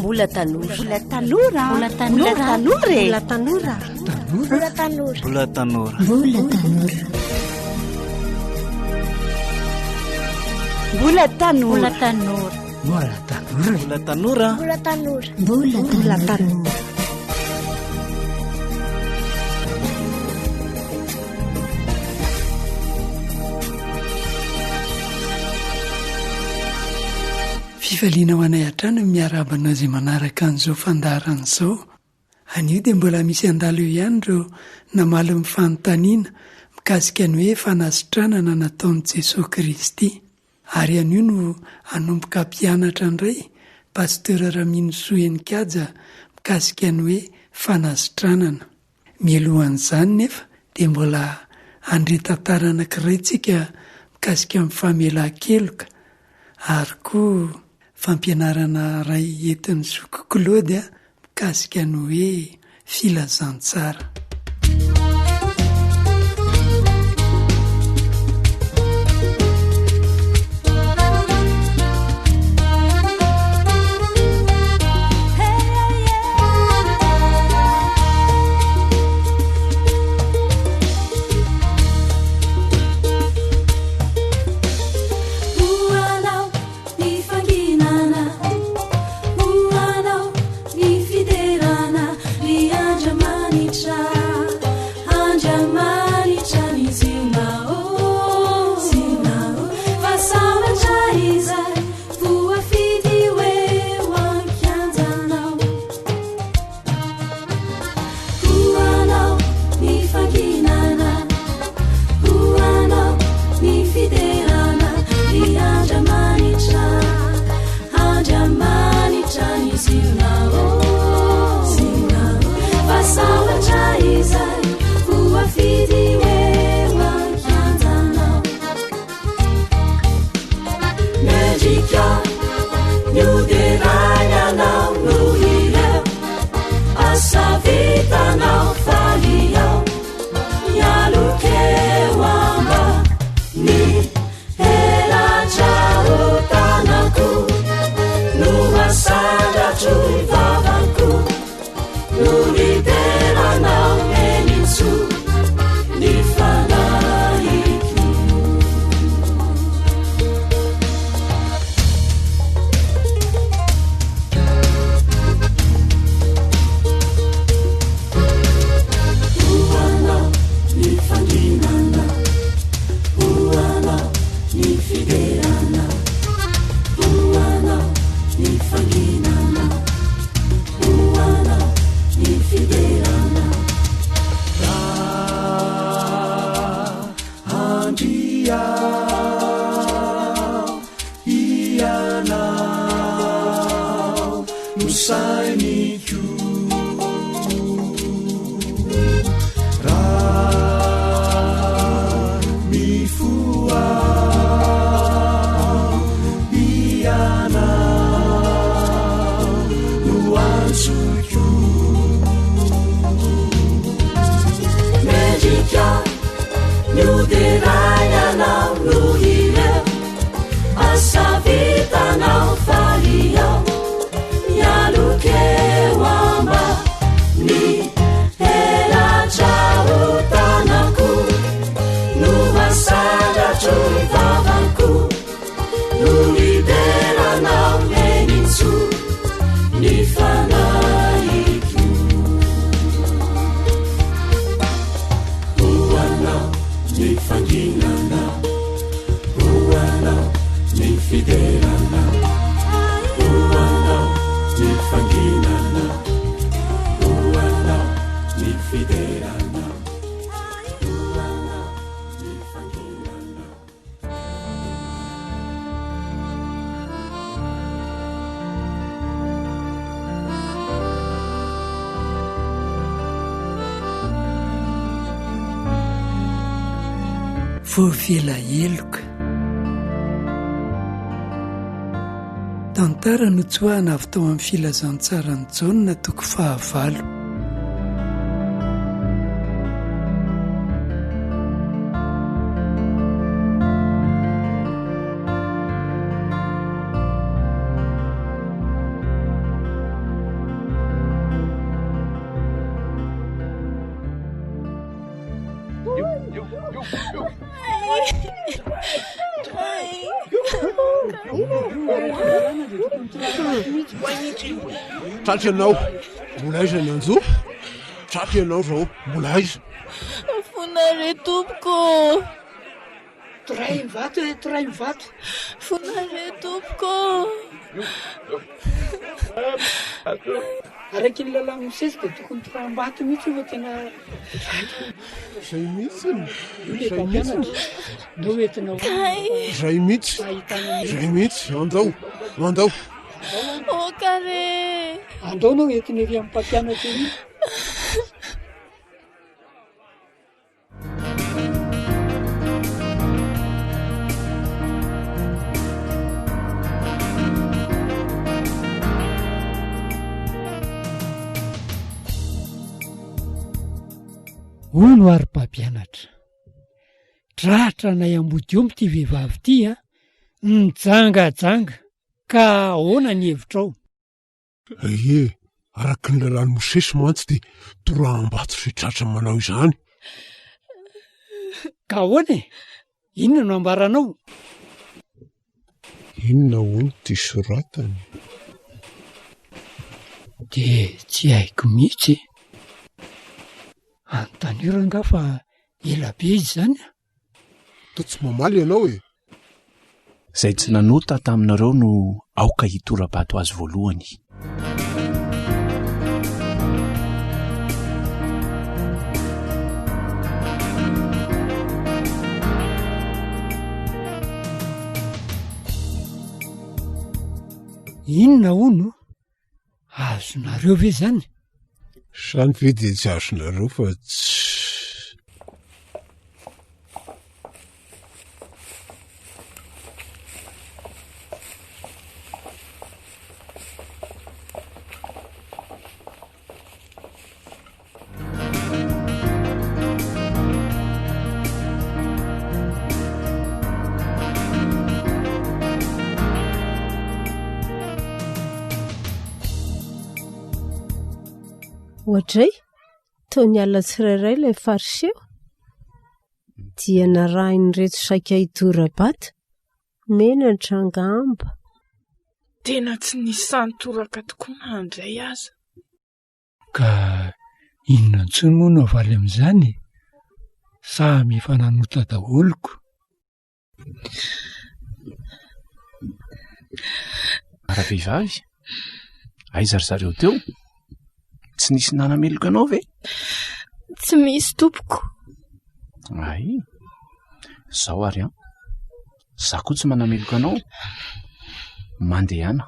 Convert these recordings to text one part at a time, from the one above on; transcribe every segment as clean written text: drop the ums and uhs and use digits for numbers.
Mbola tanora. Mbola tanora. Mbola tanora. Mbola tanora e. Mbola tanora. Mbola tanora. Mbola tanora. Mbola tanora. Mbola tanora. Mbola tanora. Mbola tanora. Mbola tanora. Mbola Mbola tanora. Fifaliana ho anay hatrany ny miarahaba anao izay manaraka an'izao fandaharana izao. Anio dia mbola misy handalo eo ihany ireo namaly ny fanontaniana mikasika ny hoe fanasitranana nataon'i Jesoa Kristy. Ary anio no hanomboka hampianatra indray Pasteur Raminosoa Heninkaja mikasika ny hoe fanasitranana. Mialohan'izany nefa dia mbola handre tantara anankiray tsika mikasika ny famelan-keloka ary koa fampianarana iray entin'i zoky Claude mikasika ny hoe filazantsara. Voavela heloka. Tantara notsoahana avy tao amin'ny Filazantsaran'i Jaona toko fahavalo. Tratra ianao, mbola aiza ny anjo? Tratra ianao zao, mbola aiza? Fona re tompoko ô! Toray ny vato e, toray ny vato. Fona re tompoko ô! Araky ny lalàn'i Mosesy dia tokony toraham-bato mihitsy io fa tena Zay mihitsy. Io le mpampianatra. Ndao entinao. Kay! Zay mihitsy. Zay mihitsy. Andao. Andao. Oka re! Andao anao entina ery amin'ny mpampianatra ery. Hono ary mpampianatra, tratra anay ambodiomby ity vehivavy ity a, nijangajanga, ka ahoana ny hevitrao? Ie, araka ny lalàn'i Mosesy mantsy dia toraham-bato izay tratra manao izany. Ka ahoana e? Inona no ambaranao? Inona hono ity soratany? Dia tsy haiko mihitsy e. Anontanio rangahy fa ela be izy izany a. Toa tsy mamaly ianao e! Izay tsy nanota taminareo no aoka hitora-bato azy voalohany. Inona hono? Azonareo ve izany? Izany ve dia tsy azonareo fa tsy. Oadray, toa ny alina tsirairay ilay Fariseo dia narahin'ireto saika hitora-bato, menatra angamba. Tena tsy nisy sahy nitoraka tokoa na indray aza. Ka inona intsony moa no havaly amin'izany e? Samy efa nanota daholo ko. Ravehivavy, aiza ry zareo teo? Tsy nisy nanameloka anao ve? Tsy misy tompoko. Ay, zao ary an, za koa tsy manameloka anao. Mandehana.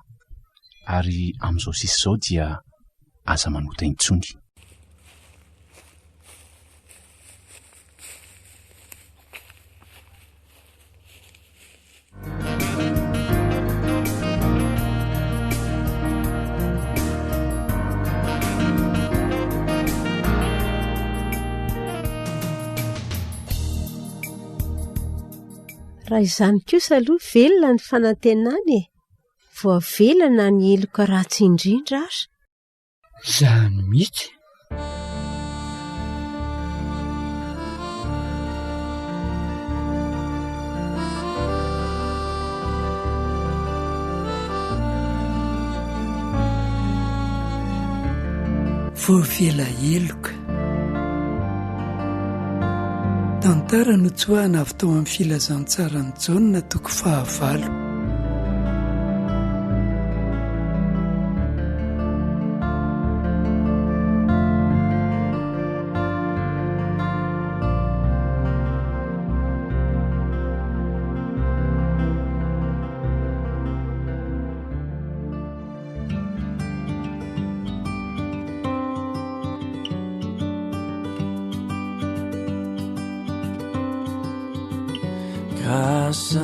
Ary amin'izao sisa izao dia aza manota intsony. Raha izany kosa aloha velona ny fanantenana e! Voavela na ny heloka ratsy indrindra aza. Izany mihitsy. Voavela heloka. Tantara notsoahana avy tao amin'ny Filazantsaran'i Jaona toko fahavalo. Grâce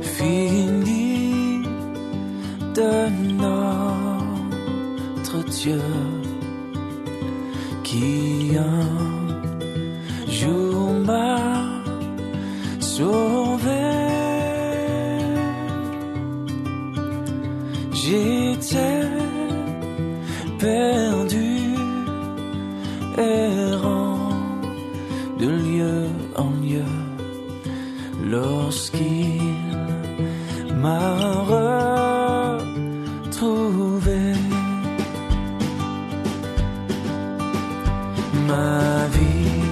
infinie de notre Dieu qui un jour m'a sauvé. J'étais perdu, errant de lieu en lieu lorsqu'il m'a retrouvé. Ma vie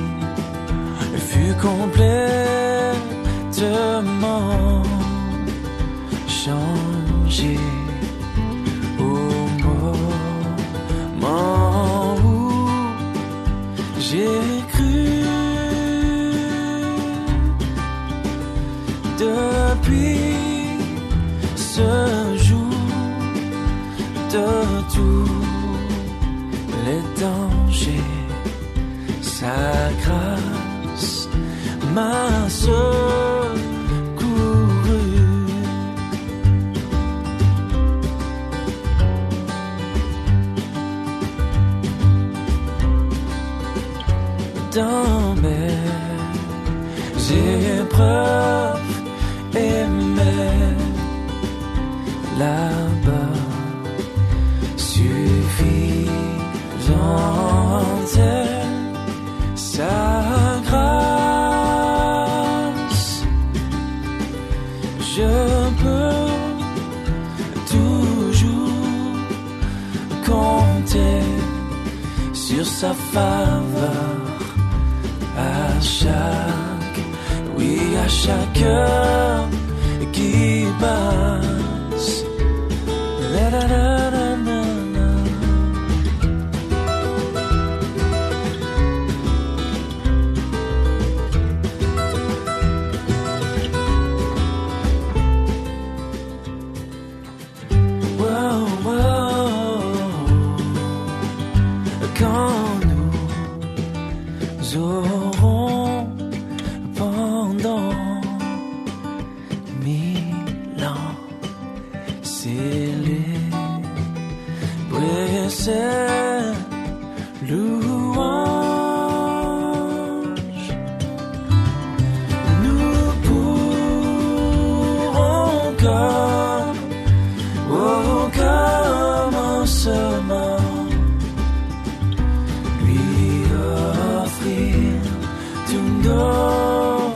fut complètement changée au moment où j'ai cru. Depuis ce jour de tous les dangers, sa grâce m'a secouru. Dans mes épreuves et mes labeurs suffisante est sa grâce. Je peux toujours compter sur sa faveur à chaque, oui à chaque heure qui passe. La la la la la la. Wow, wow. Quand nous aurons pendant mille ans célébré ses louanges, nous pourrons comme au commencement lui offrir tous nos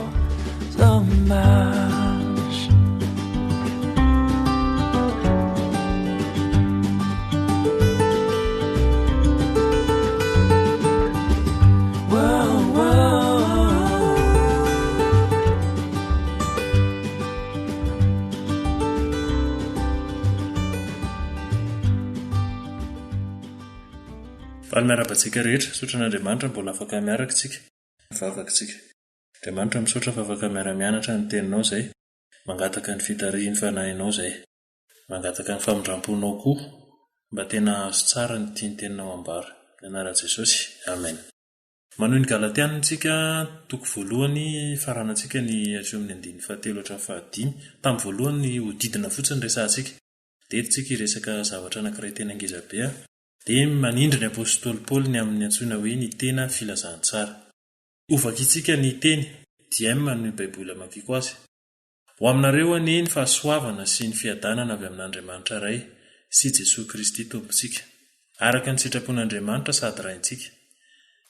hommages. Wow, wow. Faly miarahaba antsika rehetra. Misaotra an'Andriamanitra mbola afaka miaraka isika. Mivavaka isika. Andriamanitra misaotra fa afaka miara-mianatra ny teninao izay. Mangataka ny fitarihin'ny fanahinao izay. Mangataka ny famindram-ponao koa mba tena hahazo tsara ny tian'ny teninao ambara. Amin'ny anaran'i Jesosy. Amen. Manohy ny Galatiana isika, toko voalohany, faranantsika ny hatreo amin'ny andininy fahatelo hatramin'ny fahadimy. Tamin'ny voalohany ny hodidina fotsiny resahantsika. Dia eto isika hiresaka zavatra anankiray tena ngeza be. Dia manindry ny apostoly Paoly ny amin'ny antsoina hoe ny tena filazantsara. Hovakintsika ny teny, diem no Baiboly amakiako azy. Ho aminareo anie ny fahasoavana sy ny fiadanana avy amin'Andriamanitra Ray sy Jesoa Kristy Tompontsika. Araka ny sitrapon'Andriamanitra sady Raintsika,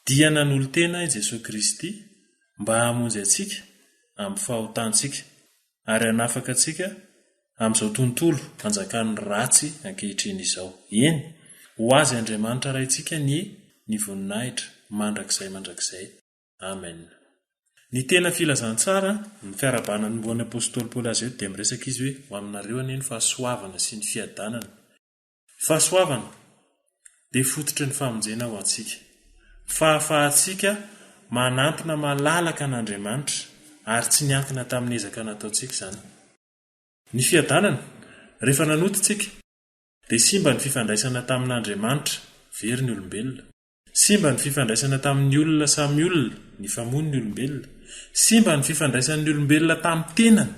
dia nanolo-tena i Jesoa Kristy mba hamonjy antsika amin'ny fahotantsika ary hanafaka antsika amin'izao tontolo anjakan'ny ratsy ankehitriny izao. Eny, ho Azy Andriamanitra Raintsika anie ny voninahitra mandrakizay mandrakizay. Amen. Ny tena filazantsara, ny fiarahabana anombohan'ny Apostoly Paoly azy eto dia miresaka izy hoe, ho aminareo anie ny fahasoavana sy ny fiadanana. Ny fahasoavana dia fototry ny famonjena ho antsika. Fahafahantsika manantona malalaka an'Andriamanitra ary tsy niankina tamin'ny ezaka nataontsika izany. Ny fiadanana, rehefa nanota isika, dia simba ny fifandraisana tamin'Andriamanitra, very ny olombelona. Simba ny fifandraisana tamin'ny olona samy olona, nifamono ny olombelona. Simba ny fifandraisan'ny olombelona tamin'ny tenany,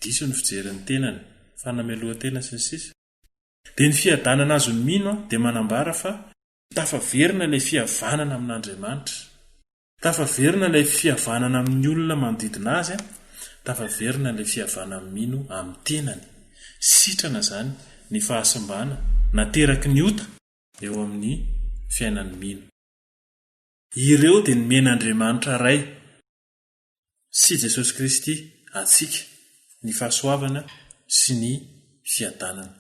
diso ny fijery ny tenany, fanamelohan-tena sy ny sisa. Dia ny fiadanana azon'ny mino dia manambara fa tafaverina ilay fihavanana amin'Andriamanitra, tafaverina ilay fihavanana amin'ny olona manodidina azy, tafaverina ilay fihavanan'ny mino amin'ny tenany. Sitrana izany ny fahasimbana nateraky ny ota eo amin'ny fiainan'ny mino. Ireo dia nomen'Andriamanitra Ray sy Jesosy Kristy antsika ny fahasoavana sy ny fiadanana.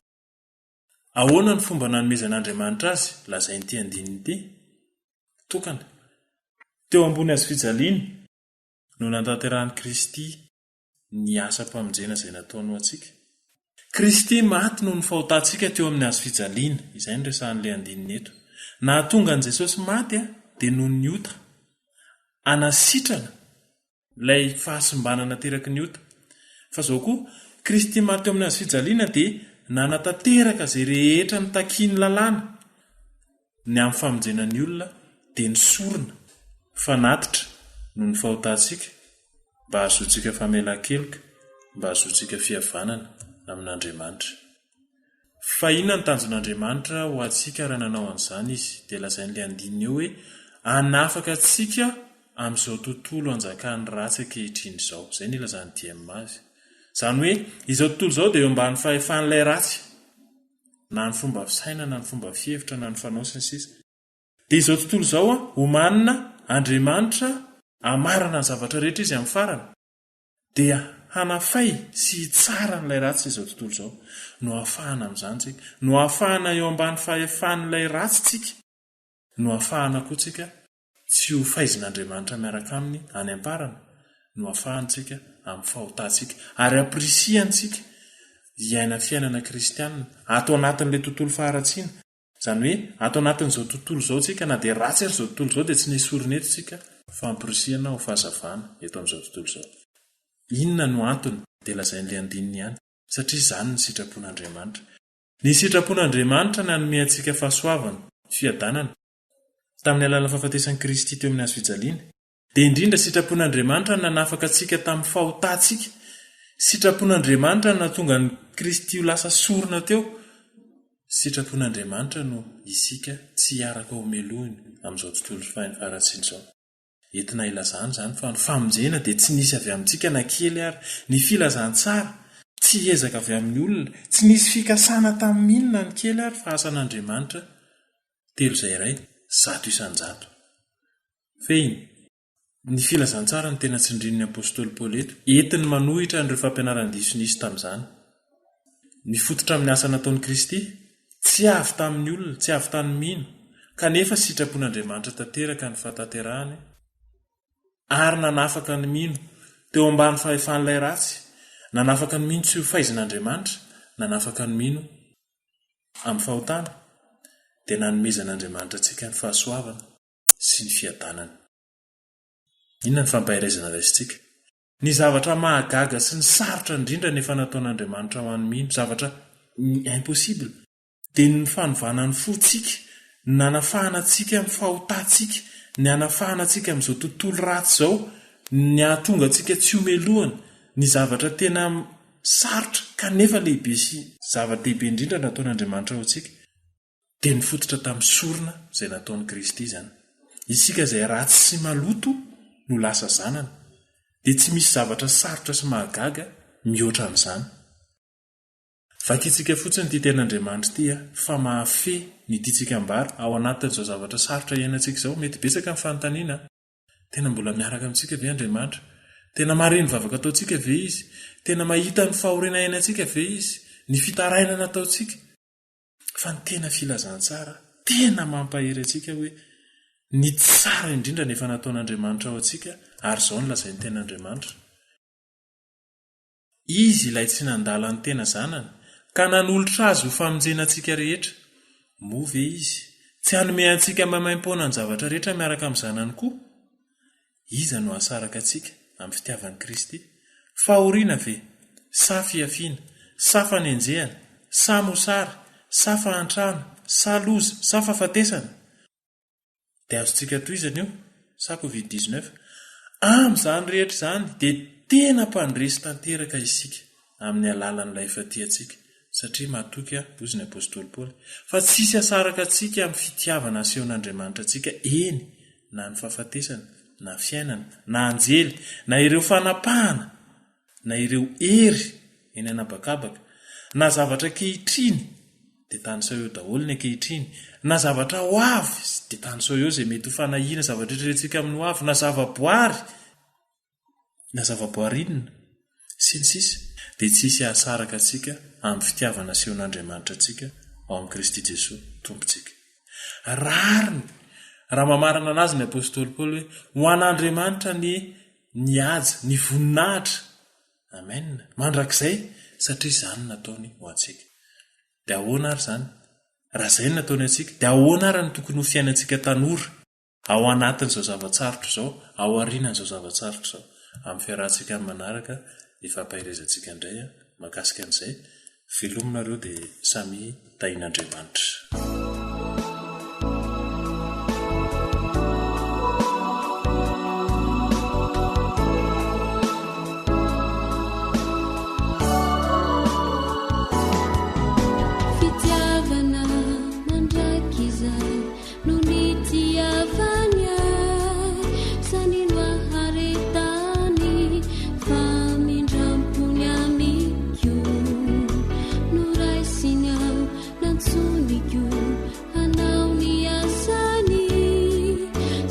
Ahoana ny fomba nanomezan'Andriamanitra azy? Lazain'ity andininy ity. Tokana. Teo ambony hazofijaliana no natanterahan'i Kristy ny asam-pamonjena izay nataony ho antsika. Kristy maty noho ny fahotantsika teo amin'ny hazofijaliana. Izay no resahan'ilay andininy eto. Nahatonga an'i Jesosy maty dia noho ny ota. Hanasitrana ilay fahasimbana nateraky ny ota. Fa izao koa, Kristy maty teo amin'ny hazofijaliana dia nanatanteraka izay rehetra notakian'ny lalàna. Ny amin'ny famonjena ny olona dia ny sorona, fanatitra noho ny fahotantsika, mba hahazoantsika famelan-keloka, mba hahazoantsika fihavanana amin'Andriamanitra. Fa inona no tanjon'Andriamanitra ho antsika raha nanao an'izany Izy? Dia lazain'ilay andininy eo hoe, Hanafaka antsika amin'izao tontolo anjakan'ny ratsy ankehitriny izao. Izay no ilazan'ny diem azy. Izany hoe, izao tontolo izao dia eo ambany fahefan'ilay ratsy. Na ny fomba fisainana, na ny fomba fihevitra, na ny fanao, sy ny sisa. Dia izao tontolo izao, omanina Andriamanitra hamarana ny zavatra rehetra Izy amin'ny farany. Dia hanafay sy hitsara an'ilay ratsy izao tontolo izao. No hahafahana amin'izany tsika. No hahafahana eo ambany fahefan'ilay ratsy tsika. No hahafahana koa tsika tsy ho faizin'Andriamanitra miaraka aminy any am-parany. No hahafahantsika amin'ny fahotantsika. Ary hampirisihany tsika hiaina fiainana kristianina ato anatin'ilay tontolo faharatsiana. Izany hoe ato anatin'izao tontolo izao tsika, na dia ratsy ary izao tontolo izao dia tsy nesorina eto tsika fa amporisihana ho fahazavana eto amin'izao tontolo izao. Inona no antony? Dia lazain'ilay andininy ihany, satria izany no sitrapon'Andriamanitra. Ny sitrapon'Andriamanitra nanome antsika fahasoavana, fiadanana, tamin'ny alalan'ny fahafatesan'i Kristy teo amin'ny hazo fijaliana. Dia indrindra sitrapon'Andriamanitra ny nanafaka antsika tamin'ny fahotantsika. Sitrapon'Andriamanitra ny nahatonga an'i Kristy ho lasa sorona teo. Sitrapon'Andriamanitra no isika tsy hiaraka ho melohiny amin'izao tontolo feno faharatsiana izao. Entina ilazana izany fa ny famonjena dia tsy nisy avy amintsika na kely ary. Ny filazantsara, tsy ezaka avy amin'ny olona, tsy nisy fikasana tamin'ny mino na ny kely ary fa asan'Andriamanitra 3 izay 100%. Fehiny, Ny filazantsara no tena tsindrin'ny apostoly Paoly eto, entiny manohitra an'ireo fampianaran-diso nisy tamin'izany. Mifototra amin'ny asa nataon'i Kristy, tsy avy tamin'ny olona, tsy avy tamin'ny mino, kanefa sitrapon'Andriamanitra tanteraka ny fahatanterahany, ary nanafaka ny mino teo ambany fahefan'ilay ratsy, nanafaka ny mino tsy ho faizin'Andriamanitra, nanafaka ny mino amin'ny fahotana, dia nanomezan'Andriamanitra antsika ny fahasoavana. sy ny fiadanana. Inona ny fampaherezana raisintsika? Ny zavatra mahagaga sy ny sarotra indrindra ny efa nataon'Andriamanitra ho an'ny mino, zavatra impossible, dia ny fanovana ny fontsika, ny nanafahana antsika amin'ny fahotantsika, ny hanafahana antsika amin'izao tontolo ratsy izao, ny hahatonga antsika tsy ho melohina, ny zavatra tena sarotra kanefa lehibe sy zava-dehibe indrindra nataon'Andriamanitra ho antsika. Dia nifototra tamin'ny sorona izay nataon'i Kristy izany. Isika izay ratsy sy maloto no lasa zanany. Dia tsy misy zavatra sarotra sy mahagaga mihoatra an'izany. Vakintsika fotsiny ity tenin'Andriamanitra ity fa mahafehy ny tiantsika ambara ao anatin'izao zavatra sarotra iainantsika izao. Mety betsaka ny fanontaniana. Tena mbola miaraka amintsika ve Andriamanitra? Tena mahare ny vavaka ataontsika ve Izy? Tena mahita ny fahoriana iainantsika ve Izy? Ny fitarainana ataontsika? Fa ny tena filazantsara tena mampahery antsika hoe ny tsara indrindra no efa nataon'Andriamanitra ho antsika ary izao no lazain'ny tenin'Andriamanitra, Izy ilay tsy nandala ny tena Zanany ka nanolotra Azy ho famonjena antsika rehetra, moa ve Izy tsy hanome antsika maimaimpoana ny zavatra rehetra miaraka amin'ny Zanany koa? Iza no hahasaraka antsika amin'ny fitiavan'i Kristy? Fahoriana ve? Sa fihafiana? Sa fanenjehana? Sa mosary? Sa fahantrana? Sa loza? Sa fahafatesana? Dia azontsika tohizana io, sa covid 19? Amin'izany rehetra izany dia tena mpandresy tanteraka isika amin'ny alalan'ilay efa tia antsika, satria matoky aho, hozy ny apostoly Paoly, fa tsy hisy hahasaraka antsika amin'ny fitiavana asehon'Andriamanitra antsika, eny, na ny fahafatesana, na fiainana, na anjely, na ireo fanapahana, na ireo hery eny an'habakabaka, na zavatra ankehitriny, dia tanisao eo daholo ny ankehitriny, na zavatra ho avy, dia tanisao eo izay mety ho fanahiana, zavatra eritreretintsika amin'ny ho avy, na zavaboary, na zavaboary inona, sy ny sisa. Dia tsy hisy hahasaraka antsika amin'ny fitiavana asehon'Andriamanitra antsika ao amin'i Kristy Jesoa Tompontsika. Rariny raha mamarana anazy ny apostoly Paoly hoe ho an'Andriamanitra anie ny haja, ny voninahitra, amen, mandrakizay satria izany no nataony ho antsika. Dia ahoana ary izany? Raha izay no nataony antsika, dia ahoana ary no tokony ho fiainantsika tanora ao anatin'izao zava-tsarotra izao, ao aorianan'izao zava-tsarotra izao? Amin'ny fiarahantsika amin'ny manaraka, hifampaherezantsika indray mahakasika an'izay. Veloma nareo dia samia tahin'Andriamanitra. Fitiavana mandrakizay no nitiavany ahy, zany no aharetany famindrampony amiko. Noraisiny aho, nantsoiny koa hanao ny asany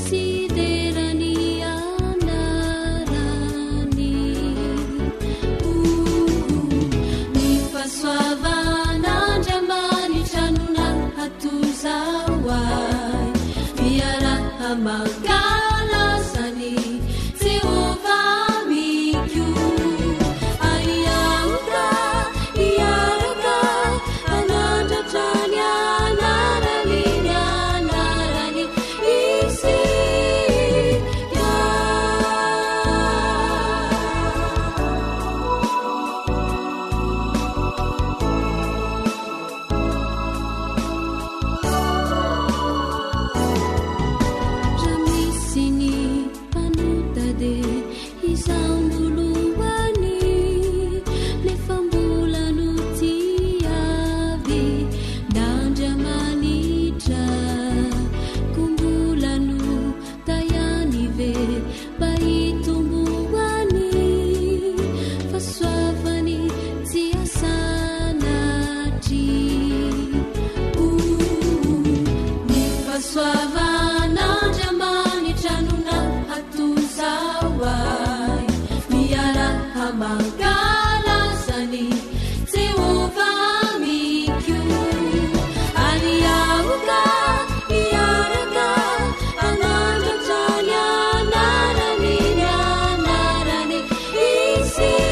sy hidera ny anarany. Ny fahasoavan'Andriamanitra no nahatozao ahy, miaraha-mankalaza an'i Jehovah amiko. Ary aoka hiaraka hanandratra ny anarany, ny anarany isika. Raha misy ny mpanota dia izaho no lohany, nefa mbola notiavin'Andriamanitra. Koa mbola notahiny ve mba hitomboany fahasoavany tsy asanatria. Ny fahasoavan'Andriamanitra no nahatozao ahy, miaraha mankalaza an'i Jehovah amiko. Ary aoka hiaraka hanandratra ny anarany, ny anarany isika.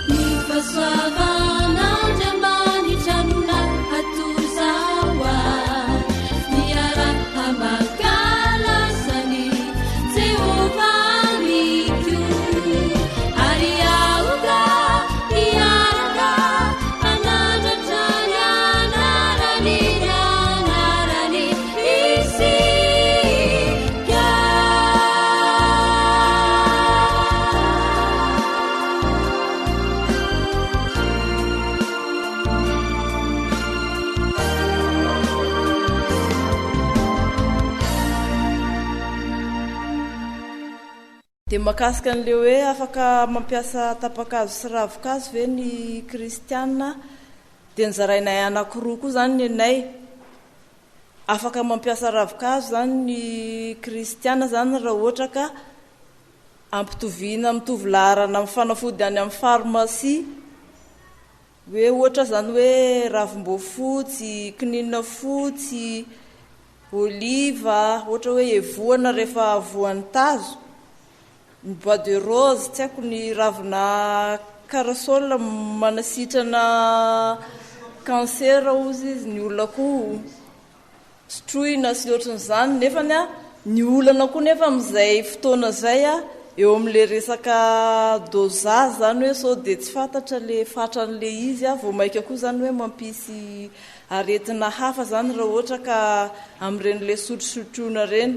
Ny fahasoavan'Andriamanitra no nahatozao ahy, miaraha mankalaza an'i Jehovah amiko. Ary aoka hiaraka hanandratra ny anarany, ny anarany isika. Dia mahakasika an'ilay hoe afaka mampiasa tapa-kazo sy ravin-kazo ve ny kristiana dia nozarainay anankiroa koa izany ny anay. Afaka mampiasa ravin-kazo izany ny kristiana izany raha ohatra ka ampitoviana mitovy laharana amin'ny fanafody any amin'ny pharmacie. Hoe ohatra izany hoe ravim-boafotsy, kininina fotsy, Oliva, ohatra hoe evohana rehefa voan'ny tazo, ny bois de rose, tsy haiko ny ravina corossol manasitrana cancer hozy izy ny olona koa sotroina sy ohatran'izany nefany an ny olana koa nefa amin'izay fotoana izay an eo amin'ilay resaka dosage izany hoe sao dia tsy fantatra ilay fatran'ilay izy an vao maika koa izany hoe mampisy Aretina hafa zany raha ohatra ka amin'ireny le sotrosotroina ireny.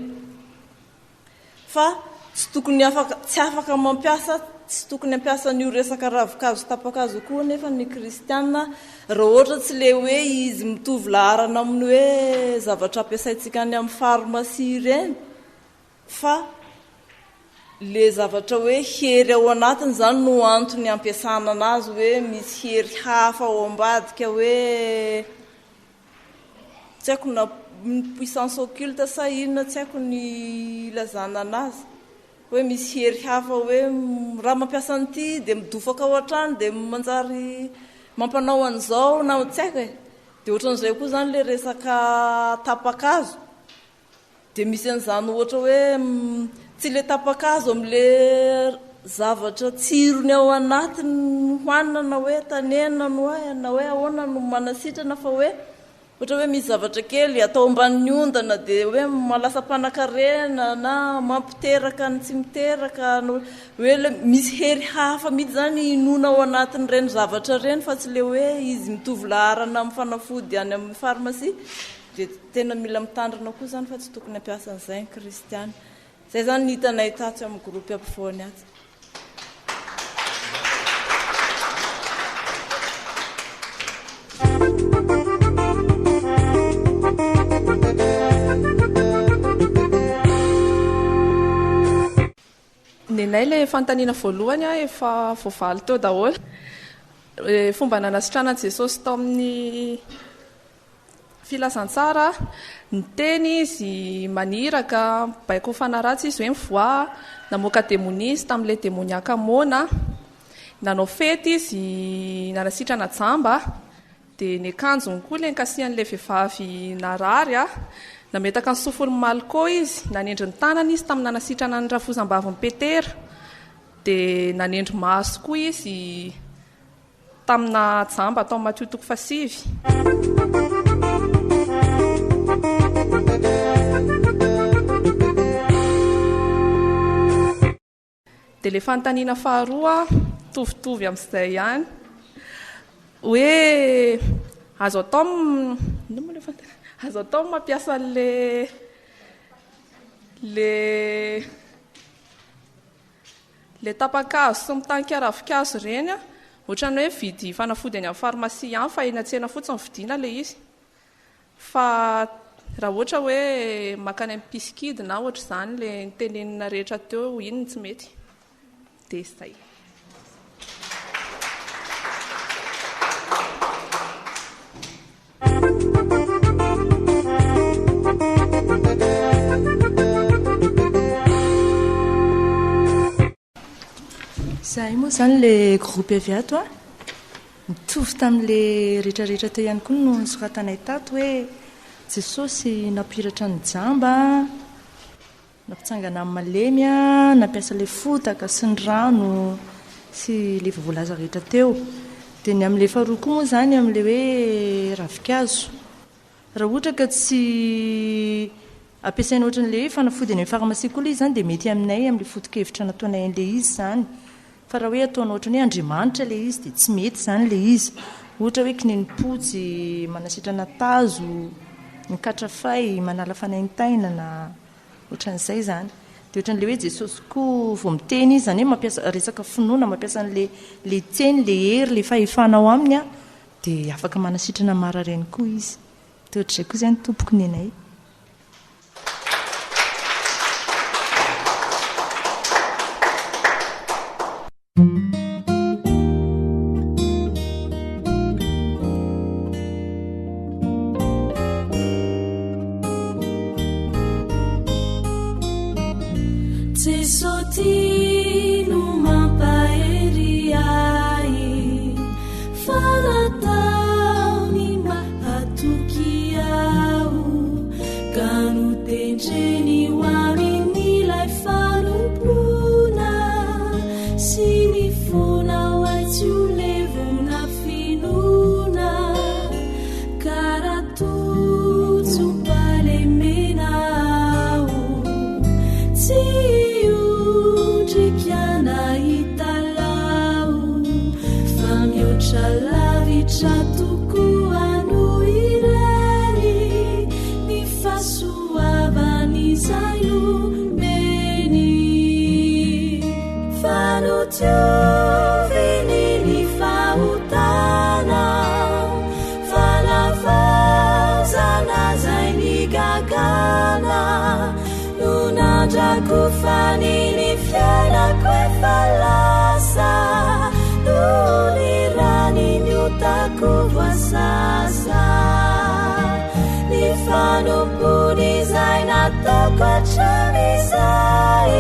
Fa tsy tokony afaka, tsy afaka mampiasa, tsy tokony hampiasa an'io resaka ravin-kazo tapa-kazo io koa anefa ny kristiana raha ohatra tsy le hoe izy mitovy laharana amin'ny hoe zavatra ampiasaintsika any amin'ny pharmacie ireny. Fa le zavatra hoe hery ao anatiny zany no antony ampiasana anazy hoe misy hery hafa ao ambadika hoe tsy haiko na puissance occulte sa inona tsy haiko ny ilazana anazy. Hoe misy hery hafa hoe raha mampiasa an'ity dia midofaka ao an-trano dia manjary mampanao an'izao na tsy haiko e. Dia ohatran'izay koa izany ilay resaka tapa-kazo. Dia misy an'izany ohatra hoe tsy ilay tapa-kazo amin'ilay zavatra tsirony ao anatiny no hohanina na hoe tanehina no na hoe ahoana no manasitrana fa hoe Ohatra hoe misy zavatra kely atao ambanin'ny ondana dia hoe mahalasa mpanankarena na mampiteraka ny tsy miteraka, hoe ilay misy hery hafa mihitsy izany inoana ao anatin'ireny zavatra ireny fa tsy ilay hoe izy mitovy laharana amin'ny fanafody any amin'ny pharmacie. Dia tena mila mitandrina koa izany fa tsy tokony hampiasa an'izay ny kristiana. Izay izany ny hitanay tatsy amin'ny groupe ampovoany atsy. Nenay ilay fanontaniana voalohany efa voavaly teo daholo. Fomba nanasitranan'i Jesosy tao amin'ny Filazantsara, niteny izy, maniraka, mibaiko fanahy ratsy izy hoe mivoaha, namoaka demonia izy tamin'ilay demoniaka moana, nanao fety izy, nanasitrana jamba, dia ny akanjony koa ilay nikasihan'ilay vehivavy narary, nametaka ny sofin'i Malko izy, nanendry ny tanany izy tamin'ny nanasitrana ny rafozam-bavin'i Petera, dia nanendry maso koa izy. Tamina jamba tao Matio toko fahasivy. Dia ilay fanontaniana faharoa mitovitovy amin'izay ihany hoe azo atao inona moa ilay fanontaniana? Azo atao ny mampiasa an'ilay ilay Ilay tapa-kazo sy mitanika ravinkazo ireny an, ohatran'ny hoe mividy fanafody eny amin'ny pharmacie ihany fa eny an-tsena fotsiny vidiana ilay izy. Fa raha ohatra hoe mankany amin'ny pisikidy na ohatr'izany ilay notenenina rehetra teo, iny no tsy mety. Dia izay. Izahay moa izany ilay groupe avy ato a, mitovy tamin'ilay rehetrarehetra teo ihany koa no nosoratanay tato hoe Jesosy nampihiratra ny jamba, Nampitsangana ny malemy, nampiasa ilay fotaka sy ny rano sy ilay efa voalaza rehetra teo. Dia ny amin'ilay faharoa koa moa izany amin'ilay hoe ravinkazo. Raha ohatra ka tsy ampiasaina ohatran'ilay hoe fanafody any amin'ny pharmacie koa ilay izy izany dia mety aminay amin'ilay foto-kevitra nataonay an'ilay izy izany. Fa raha hoe ataonao ohatran'ny hoe Andriamanitra ilay izy dia tsy mety izany ilay izy. Ohatra hoe kinenim-potsy, manasitrana tazo, ny katrafay, manala fanaintainana. Ohatran'izay izany. Dia ohatran'ilay hoe Jesosy koa vao miteny izy, izany hoe mampiasa resaka finoana, mampiasa an'ilay ilay teny, ilay hery, ilay fahefana ao aminy an, dia afaka manasitrana ny marary koa izy. Dia ohatr'izay koa izay ny tompoko nenay. Jesoa no mampahery ahy fa nataony mahatoky aho ka notendreny ho amin'ilay fanompoana sy ny fonao ay tsy ho levona finoana ka raha tojo palemena aho tsy hiondrika na hitalaho fa mihoatra lavitra tokoa noho ireny ny fahasoavan'izay nomeny fa notioviny ny fahotana fanavaozana izay nigagana no nandrakofany ny fiainako efa lasa noho ny rany ny otako voasasa ny fanompoany izay nataoko hatramin'izay.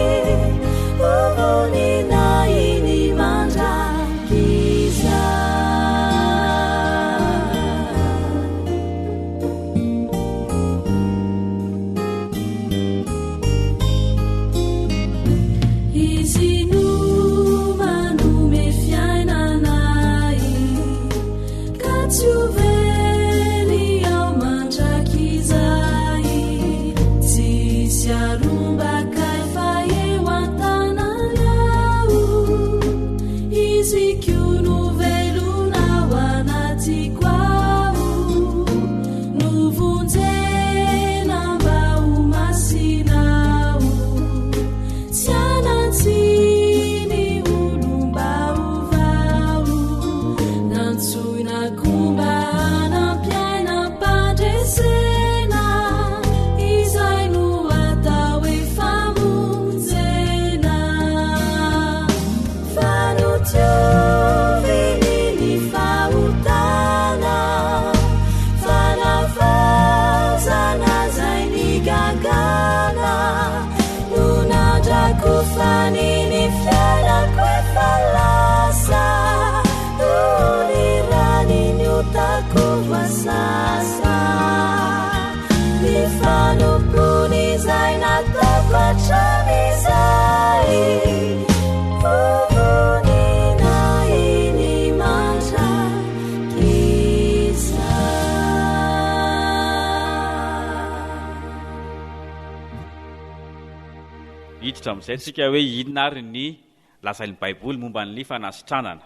hiditra amin'izay tsika hoe inona ary ny lazain'ny Baiboly momba ny fanasitranana.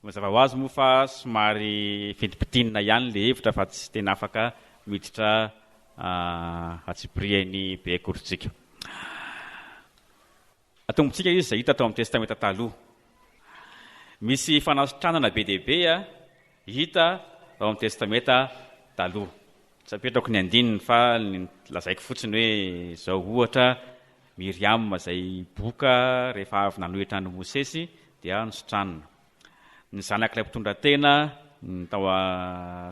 Mazava ho azy moa fa somary fintimpitinina ihany ilay hevitra fa tsy tena afaka miditra antsipiriany be akory tsika. Atombontsika izy izay hita tao amin'ny Testamenta Taloha. Misy fanasitranana be dia be hita ao amin'ny Testamenta Taloha. Tsy apetrako ny andininy fa lazaiko fotsiny hoe izao ohatra, Miriama izay boka rehefa avy nanohitra an'i Mosesy dia nositranina. Ny zanak'ilay mpitondra tena tao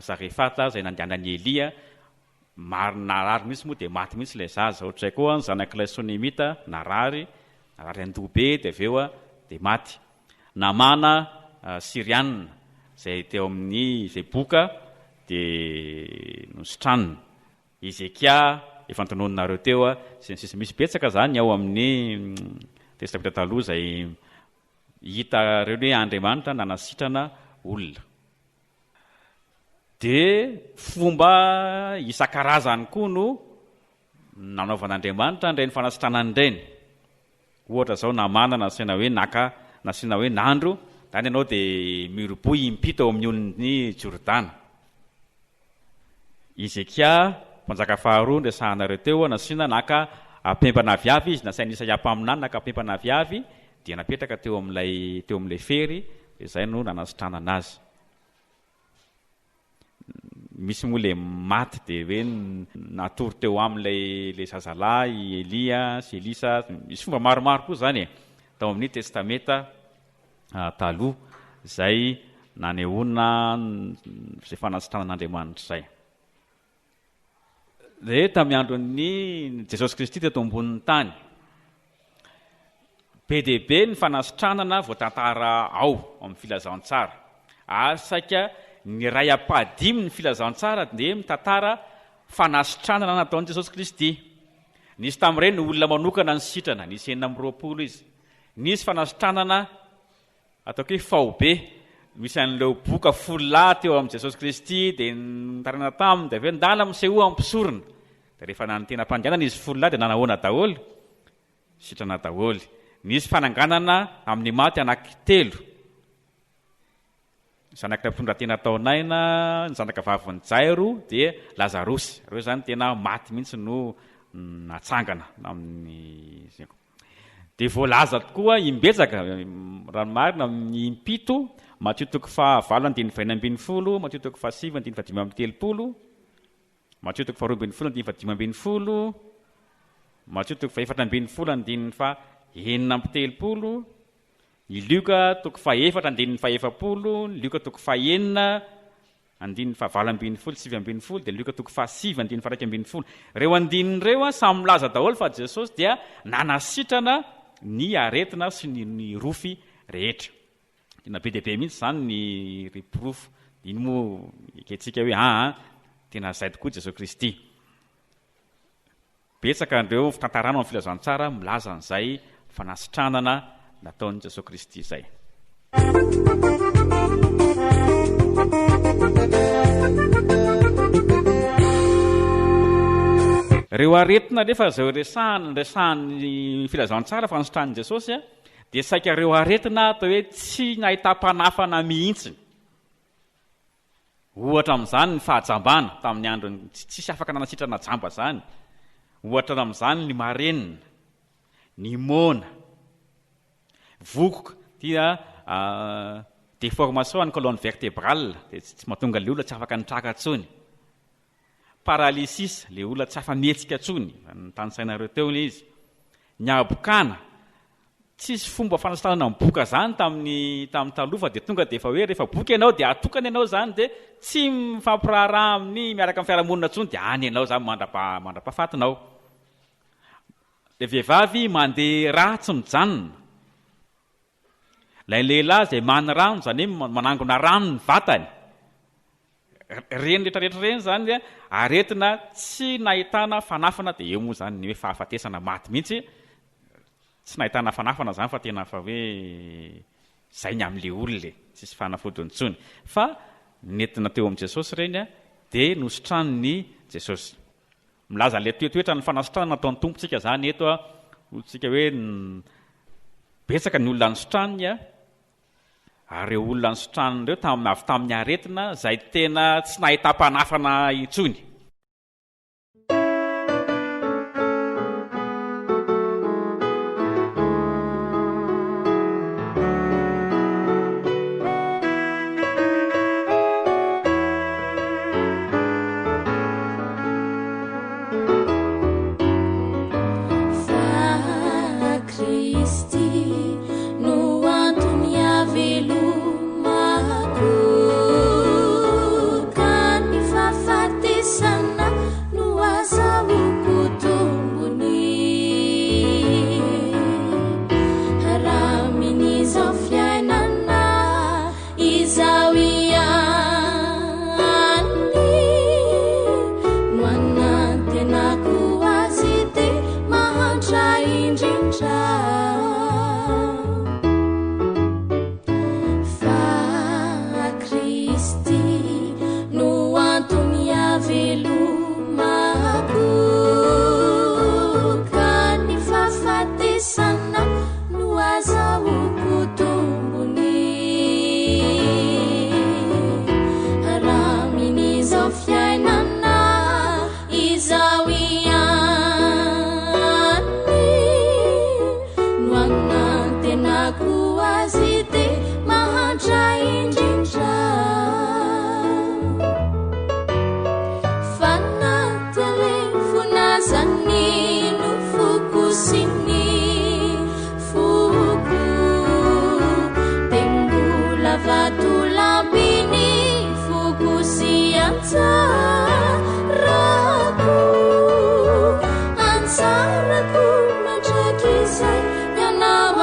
Zarefata izay nandehanan'i Elia, maro narary mihitsy moa dia maty mihitsy ilay zaza. Ohatr'izay koa ny zanak'ilay Sonemita narary, narary an-doha be dia avy eo dia maty. Namana Syriana izay teo amin'ny izay boka dia nositranina. Hezekia efa notononinareo teo sy ny sisa. Misy betsaka izany ao amin'ny Testamenta Taloha izay hitareo ny hoe Andriamanitra nanasitrana olona. Dia fomba isan-karazany koa no nanaovan'Andriamanitra an'ireny fanasitranana ireny. Ohatra izao Namana nasiana hoe naka, nasiana hoe nandro, izany ianao dia miroboha impito ao amin'ny onin'i Jordana. Hezekia, mpanjaka faharoa noresahanareo teo, nasiana naka ampemba aviavy izy, nasain'i Isaia mpaminany naka ampemba aviavy, dia napetraka teo amin'ilay teo amin'ilay fery, dia izay no nanasitranana azy. Misy moa ilay maty dia hoe natory teo aminy ilay ilay zazalahy i Elia sy Elisa, misy fomba maromaro koa izany e, tao amin'ny Testamenta Taloha izay nanehoana izay fanasitranan'Andriamanitra izay. Dia tamin'ny andron'i Jesosy Kristy teto ambonin'ny tany. Be dia be ny fanasitranana voatantara ao amin'ny filazantsara. Ary saika ny iray ampahadimy ny filazantsara dia mitantara fanasitranana nataon'i Jesosy Kristy. Nisy tamin'ireny olona manokana nisitrana, nisy 26 izy. Nisy fanasitranana Ataoko hoe faobe. Misy an'ireo boka folo lahy teo amin'i Jesosy Kristy dia nitaraina taminy dia avy eo ndana misehoa amin'ny mpisorona. Dia rehefa nanantena am-pandehanana izy folo lahy dia nanahoana daholo? Sitrana daholo. Nisy fananganana amin'ny maty anankitelo. Ny zanak'ilay mpitondratena tao Naina, ny zanaka vavin'i Jairo dia Lazarosy. Ireo izany tena maty mihitsy no natsangana amin'ny. Dia voalaza tokoa imbetsaka, raha ny marina, amin'ny impito, Matio toko fahavalo andininy fahenina ambin'ny folo, Matio toko fahasivy andininy fahadimy amby telopolo, Matio toko faharoa ambin'ny folo andininy fahadimy ambin'ny folo, Matio toko fahefatra ambin'ny folo andininy fahenina amby telopolo, ny Lioka toko fahefatra andininy fahefapolo, ny Lioka toko fahenina Andininy fahavalo ambin'ny folo sy 19 dia Lioka toko fahasivy andininy faha-11. Ireo andininy ireo samy milaza daholo fa Jesosy dia nanasitrana ny aretina sy ny ny rofy rehetra. Tena be dia be mihitsy izany ny ry porofo. Iny moa ekentsika hoe aa tena izay tokoa Jesosy Kristy. Betsaka ireo fitantarana ao amin'ny Filazantsara milaza an'izay fanasitranana nataon'i Jesoa Kristy izay. Ireo aretina anefa izay resahana, resahan'ny Filazantsara fa nositran'i Jesosy dia saika ireo aretina atao hoe tsy nahitam-panafana mihitsy. Ohatra amin'izany ny fahajambana tamin'ny androny, tsy tsisy afaka nanasitrana jamba izany. Ohatra amin'izany ny marenina, ny moana, vokoka, dia déformation an'ny colonne vertébrale, dia tsy mahatonga ilay olona tsy afaka nitraka intsony. Paralysis, ilay olona tsy afa-mihetsika intsony, notanisainareo teo ilay izy. Ny habokana, Tsisy fomba fanasitranana ny boka zany tamin'ny tamin'ny taloha fa dia tonga dia efa hoe rehefa boka ianao dia atokana ianao zany dia tsy mifampiraharaha amin'ny miaraka amin'ny fiarahamonina intsony dia any ianao zany mandrapa mandrapahafatinao. Ilay vehivavy mandeha rà tsy mijanona. Ilay lehilahy izay many rano izany hoe manangona rano ny vatany. Ireny rehetra rehetra ireny izany dia aretina tsy nahitana fanafana dia eo moa izany ny hoe fahafatesana maty mihitsy, tsy nahitana fanafana izany fa tena efa hoe izay ny amin'ilay olona e, tsisy fanafodiny intsony. Fa nentina teo amin'i Jesosy ireny dia nositranin'i Jesosy. Milaza an'ilay toetoetran'ny fanasitranana nataon'ny Tompontsika izany eto. Hoy tsika hoe betsaka ny olona nositraniny a, ary ireo olona nositraniny ireo tamin'ny avy tamin'ny aretina izay tena tsy nahitam-panafana intsony. Fa Kristy no antony havelomako, ka ny fahafatesana no azahoako tombony. Raha amin'izao fiainana Izaho ihany no anantenako azy ity mahantra indrindra. Fa Kristy no antony havelomako, ka ny fahafatesana no azahoako tombony. Raha amin'izao fiainana izao ihany no anantenako azy ity mahantra indrindra. Fa na dia levona aza ny nofoko sy ny foko dia mbola vatolampy ny foko sy anjarako, anjarako mandrakizay ianao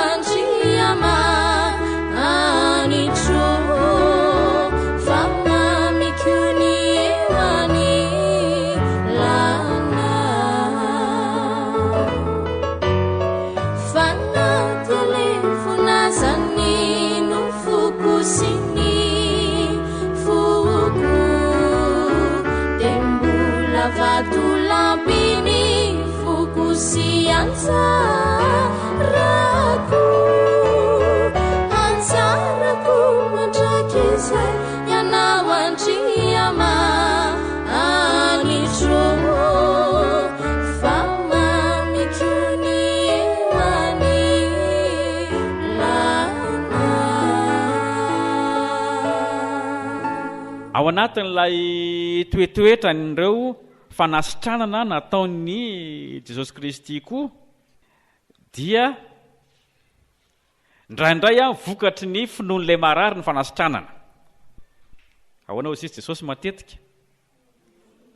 Andriamanitro fa mamiko ny eo anilanao. Fa na dia levona aza ny nofoko sy ny foko, dia mbola vatolampy ny foko sy anjarako, anjarako mandrakizay ianao Andriamanitro. Fa mamiko ny eo anilanao. Ao anatin'ilay toetoetran'ireo fanasitranana nataon'i Jesosy Kristy koa dia Indraindray an, vokatry ny finoan'ilay marary ny fanasitranana. Ahoana hoy sisa Jesosy matetika?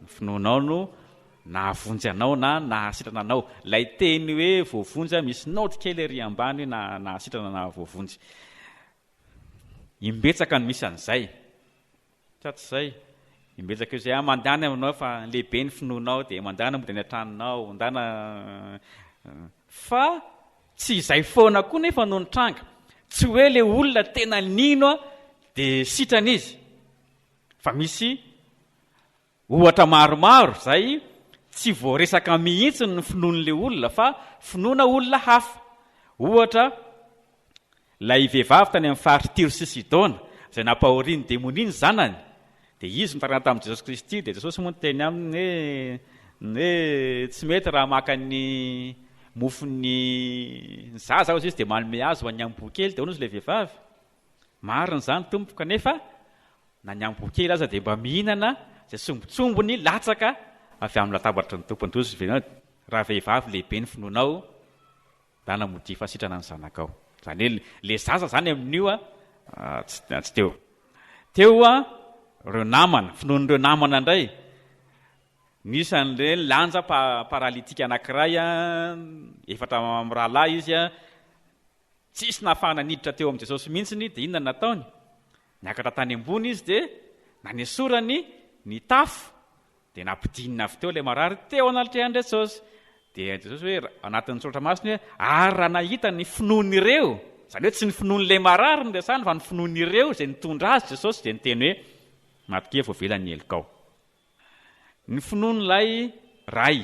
Ny finoanao no nahavonjy anao na nahasitrana anao. Ilay teny hoe voavonjy an, misy naoty kely ery ambany hoe nahasitrana na voavonjy. Imbetsaka no misy an'izay. Sa tsy izay? Imbetsaka eo izay, ah mandany aminao fa lehibe ny finoanao dia mandana mody any an-tranonao, ndana fa tsy izay foana koa nefa no nitranga. Tsy hoe le olona tena nino dia sitrana izy fa misy Ohatra maromaro izay tsy voaresaka mihitsy ny finoan'ilay olona fa finoana olona hafa. Ohatra, ilay vehivavy tany amin'ny faritr'i Tyro sy Sidona izay nampahorian'ny demonia ny zanany, dia izy nitaraina tamin'i Jesosy Kristy, dia Jesosy moa niteny aminy hoe ny hoe tsy mety raha maka ny mofon'ny zaza hozy izy dia manome azy ho an'ny amboa kely, dia hoy izy ilay vehivavy, Marina izany tompoko kanefa na ny amboa kely aza dia mba mihinana izay sombintsombiny latsaka avy amin'ny latabatry ny tompony. Toa izay raha vehivavy lehibe ny finoanao ndana modia fa sitrana ny zanakao. Izany hoe le zaza izany amin'io tsy teo. Teo ireo namana, finoan'ireo namana indray. Nisy an'ireny lanja paralytique anankiray, efatra mirahalahy izy, Tsisy nahafahana niditra teo amin'i Jesosy mihitsiny, dia inona no nataony? Niakatra tany ambony izy dia nanesorany ny tafo, dia nampidinina avy teo ilay marary teo anatrehan'i Jesosy. Dia Jesosy hoe, anatin'ny soratra masina hoe, ary raha nahita ny finoan'ireo, izany hoe tsy ny finoan'ilay marary no resahiny fa ny finoan'ireo izay nitondra azy Jesosy dia niteny hoe, matokia voavela ny helokao. Ny finoan'ilay ray.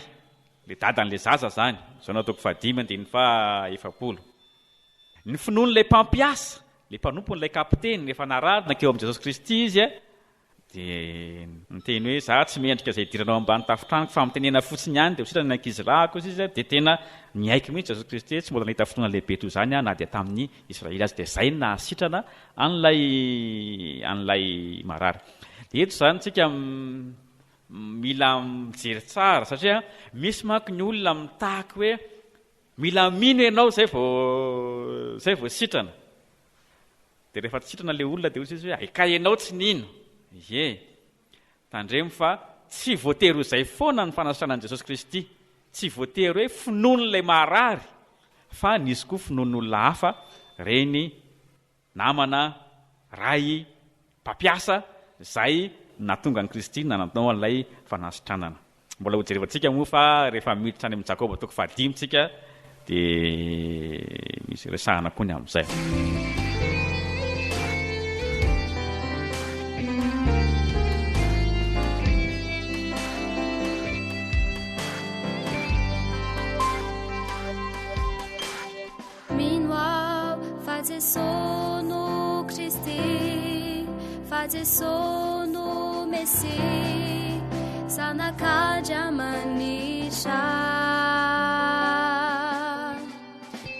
Ilay dadan'ilay zaza izany. Jaona toko fahadimy andininy faha 40. Ny finoan'ilay mpampiasa, ilay mpanompon'ilay kapiteny, rehefa narary nankeo amin'i Jesosy Kristy izy, dia niteny hoe, Izaho tsy mendrika izay hidiranao ambany tafon-tranoko, fa mitenena fotsiny ihany dia ho sitrana ny ankizilahiko, hoy izy. Dia tena niaiky mihitsy Jesosy Kristy hoe, Tsy mbola nahita finoana lehibe toy izany aho na dia tamin'ny Israely aza. Dia izay no nahasitrana an'ilay an'ilay marary. Dia eto izany isika mila mijery tsara, satria misy manko ny olona mitaky hoe, Mila mino ianao zay vao zay vao sitrana. Dia rehefa tsy sitrana ilay olona dia hoy izy hoe hay ka ianao tsy nino. Ie. Tandremo fa tsy voatery ho izay foana ny fanasitranan'i Jesosy Kristy. Tsy voatery hoe finoan'ilay marary fa nisy koa finoan'olona hafa, reny, namana, ray, mpampiasa, izay nahatonga an'i Kristy nanao an'ilay fanasitranana. Mbola hojerevantsika moa fa rehefa miditra any amin'i Jakoba toko fahadimy tsika dia misy resahana koa ny amin'izay. Mino aho fa Jeso no Kristy, fa Jeso no Mesia, Zanak'Andriamanitra.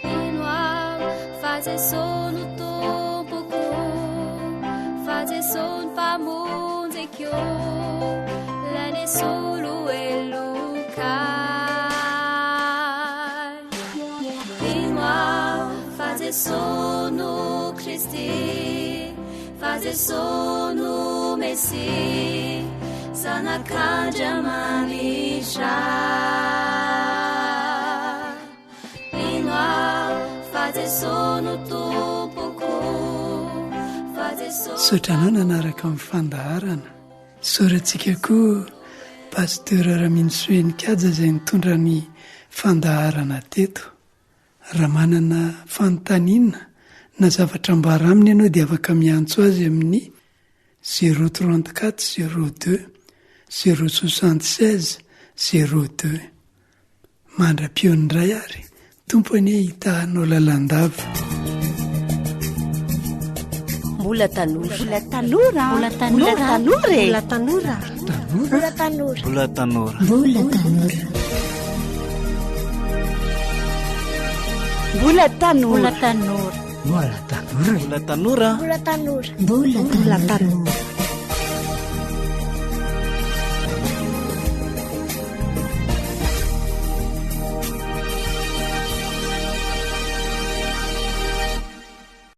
Mino aho fa Jeso no Tompoko, fa Jeso no Mpamonjiko, Ilay nisolo heloka ahy. Mino aho fa Jeso no Kristy, fa Jeso no Mesia, Zanak'Andriamanitra. Mino aho fa Jeso no Tompoko, fa Jeso. Misaotra anao nanaraka ny fandaharana. Isaorantsika koa Pasteur Raminosoa Heninkaja izay nitondra ny fandaharana teto. Raha manana fanontaniana na zavatra ambara aminy ianao dia afaka miantso azy amin'ny 034 02 076 02. Mandra-pihaona indray ary, Tompo anie hitaha anao lalandava. Mbola tanora. Mbola tanora. Mbola tanora. Mbola tanora. Mbola tanora. Mbola tanora. Mbola tanora. Mbola tanora. Mbola tanora. Mbola tanora. Mbola tanora. Mbola tanora. Mbola tanora.